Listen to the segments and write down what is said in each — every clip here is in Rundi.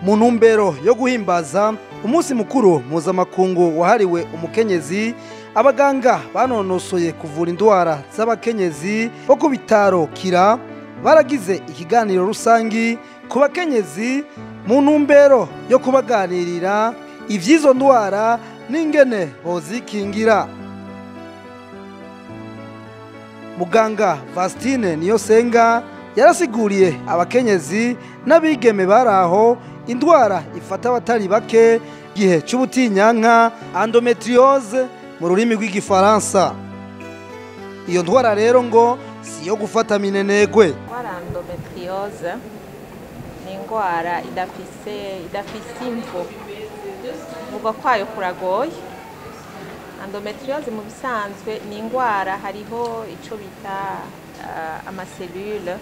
Mu ntumbero yo guhimbaza umunsi mukuru mpuzamakungu wahariwe umukenyezi, abaganga banonosoye kuvura indwara z'abakenyezi bo ku bitaro Kira baragize ikiganiro rusangi ku bakenyezi mu ntumbero yo kubaganirira ivy'izo ndwara n'ingene bozikingira. Muganga Vastine Niyosenga yarasiguriye abakenyezi n'abigeme baraho indwara ifata abatari bake gihe c'ubutinyanka, endometriose mu rurimi rw'igifaransa. Iyo ndwara rero ngo si yo gufata minenegwe. Indwara endometriose ni indwara idafise imvo, kuvugwa kwayo kuragoye. Endometriose mu bisanzwe ni indwara hariho ico bita amaselule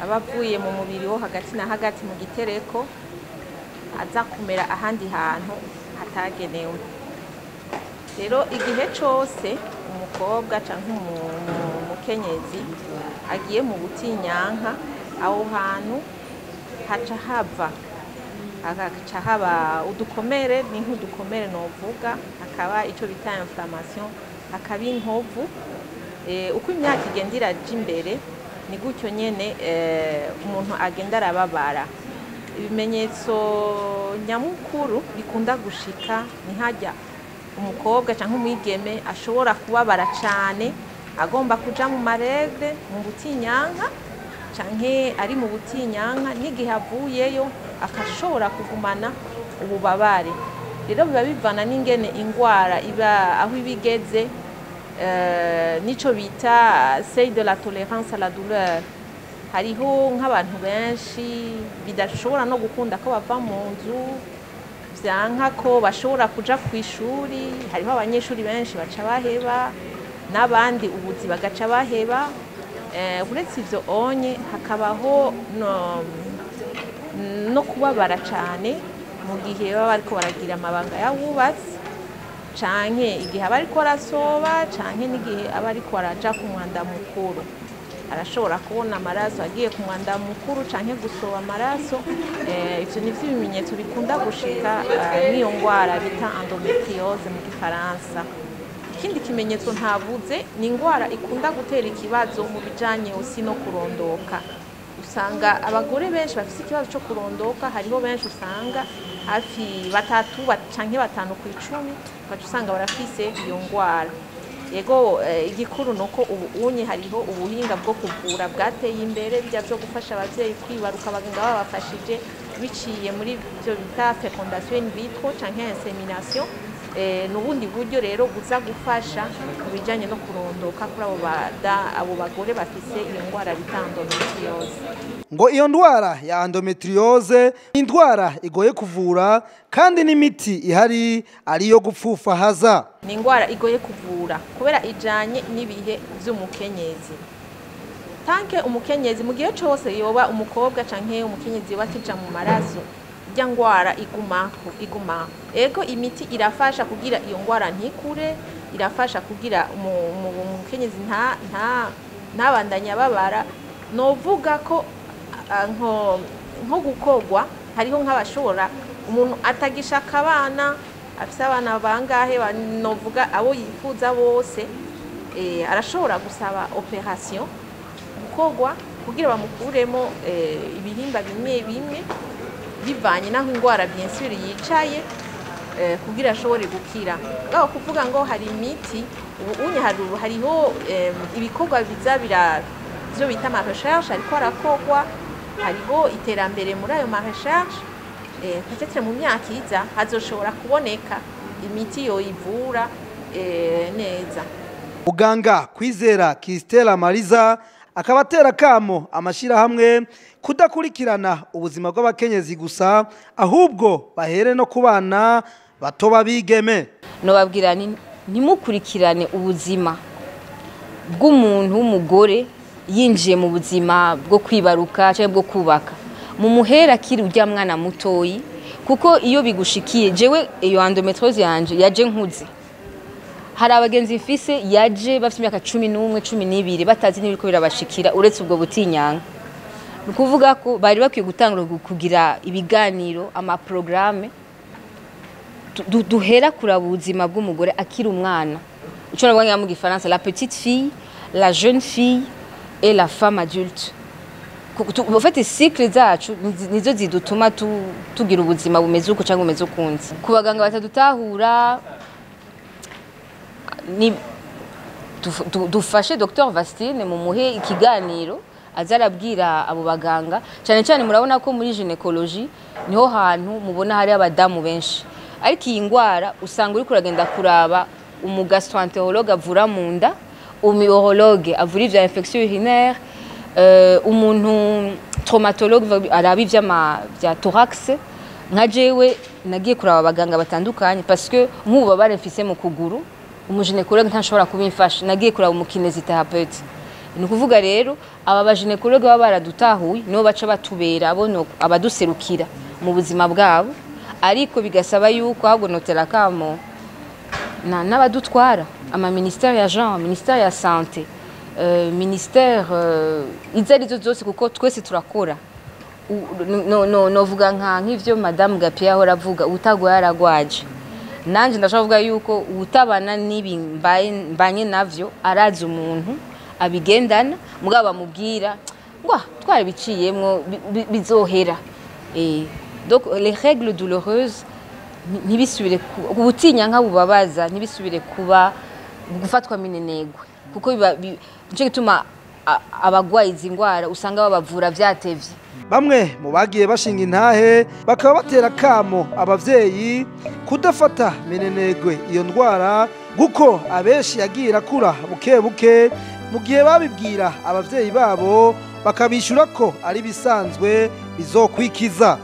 aba avuye mu mubiri wo hagati na hagati mu gitereko aza kumera ahandi hantu hatagenewe. Rero igihe cose umukobwa canke umukenyezi agiye mu butinyanka, aho hantu haca hava hagaca haba udukomere, ni nk'udukomere novuga, hakaba ico bita inflammation, hakaba inkovu. Uko imyaka igenda iraja imbere ni gutyo nyene umuntu agenda arababara. Ibimenyetso nyamukuru bikunda gushika ni hajya umukobwa canke umwigeme ashobora kubabara cane, agomba kuja mu maregle mu butinyanka canke ari mu butinyanka, n'igihe avuyeyo akashobora kugumana ububabare. Rero biba bivana n'ingene ingwara iba aho ibigeze, nico bita seuil de la tolérance à la douleur. Hariho nk'abantu benshi bidashobora no gukunda ko bava mu nzu, vyanka ko bashobora kuja kw'ishuri. Hariho abanyeshuri benshi baca baheba, n'abandi ubuzi bagaca baheba. Uretse ivyo onye hakabaho no kubabara cane mu gihe baba bariko baragira amabanga y'abubatsi, canke igihe aba ariko arasoba, canke n'igihe aba ariko araja ku mwanda mukuru. Arashobora kubona amaraso agiye ku mwanda mukuru canke gusoba amaraso. Ivyo nivyo ibimenyetso bikunda gushika n'iyo ngwara bita endometriose mu gifaransa. Ikindi kimenyetso ntavuze ni ingwara ikunda gutera ikibazo mu bijanye osi no kurondoka. Usanga abagore benshi bafise ikibazo co kurondoka, hariho benshi usanga hafi 3 canke 5 ku 10 ugaca usanga barafise iyo ngwara. Yego, igikuru nuko ubu unye hariho ubuhinga bwo kuvura bwateye imbere, bijya byo gufasha abavyeyi kwibaruka abaganga babafashije biciye muri byo bita fécondation in vitro canke insémination. N'ubundi buryo rero buza gufasha mu bijanye no kurondoka kuri abo bagore bafise iyo ndwara bita endometriose. Ngo iyo ndwara ya endometriose ni indwara igoye kuvura kandi n'imiti ihari ariyo gupfufahaza. Ni indwara igoye kuvura kubera ijanye n'ibihe vy'umukenyezi. Tanke umukenyezi mu gihe cose yoba umukobwa canke umukenyezi yoba atija mu maraso, irya ngwara igumako. Ego imiti irafasha kugira iyo ngwara ntikure, irafasha kugira umukenyezi ntabandanye ababara. Novuga ko nko gukogwa hariho nk'abashobora umuntu atagishaka abana, afise abana bangahe, novuga abo yifuza bose, arashobora gusaba operation gukogwa kugira bamukuremo ibihimba bimwe bimwe bivanye naho ingwara bien sûr yicaye, kugira ashobore gukira. Ngaho kuvuga ngo hari imiti ubu unye hariho ibikorwa biza bira byo bita ama recherche ariko arakogwa, hariho iterambere muri ayo ma recherche. Peut-être mu myaka iza hazoshobora kuboneka imiti yoyivura neza. Muganga Kwizera Christelle Mariza akaba atera kamo amashirahamwe kudakurikirana ubuzima bw'abakenyezi gusa, ahubwo bahere no kubana bato babigeme. Nobabwira ntimukurikirane ubuzima bw'umuntu w'umugore yinjiye mu buzima bwo kwibaruka cyangwa bwo kubaka, mu muhera akiri urya mwana mutoyi, kuko iyo bigushikiye, jewe iyo endometriose yanje yaje nkuze. Hari abagenzi mfise yaje bafite imyaka 11, 12 batazi n'ibiriko birabashikira uretse ubwo butinyanga. Ni ukuvuga ko bari bakwiye gutangura kugira ibiganiro, amaprogrammes duhera kuraba ubuzima bw'umugore akiri umwana, ico navuga mu gifaransa la petite fille, la jeune fille et la femme adulte. En fait, cycle zacu nizo zidutuma tugira ubuzima bumeze uko cyangwa bumeze ukundi. Ku baganga batadutahura, ni dufashe Dr Vastine, mumuhe ikiganiro aza arabwira abo baganga. Cyane cyane murabona ko muri gynécologie niho hantu mubona hari abadamu benshi, ariko iyi ndwara usanga uriko uragenda kuraba umugastroentérologue avura mu nda, umurologue avura ivya infection urinaire, umuntu traumatologue araba ivy'ama vya thorax. Nka jewe nagiye kuraba abaganga batandukanye parce que nk'ububabare mfise mu kuguru, umugynécologue ntashobora kubimfasha. Nagiye kuraba umukinésithérapeute. Ni ukuvuga rero aba bagynécologue baba baradutahuye, nibo baca batubera abo abaduserukira mu buzima bwabo. Ariko bigasaba yuko ahubwo notera kamo na n'abadutwara, ama ministère ya genre, ministère ya santé, ministère izo arizo zose, kuko twese turakora. No novuga nka nk'ivyo Madame Gapia ahora avuga, utagwaye aragwaje. Nanje ndashobora kuvuga yuko utabana n'ibi mbanye navyo arazi umuntu abigendana, mugabo bamubwira ngo "Ah, twarabiciyemwo, bizohera." Donc les règles douloureuses ntibisubire ubutinya nka bubabaza, ntibisubire kuba gufatwa minenegwe, kuko biba nico gituma abagwaye izi ndwara usanga babavura vyatevye. Bamwe mu bagiye bashinga intahe bakaba batera kamo abavyeyi kudafata minenegwe iyo ndwara, kuko abenshi yagiye irakura buke buke, mu gihe babibwira abavyeyi babo bakabishyura ko ari bisanzwe bizokwikiza.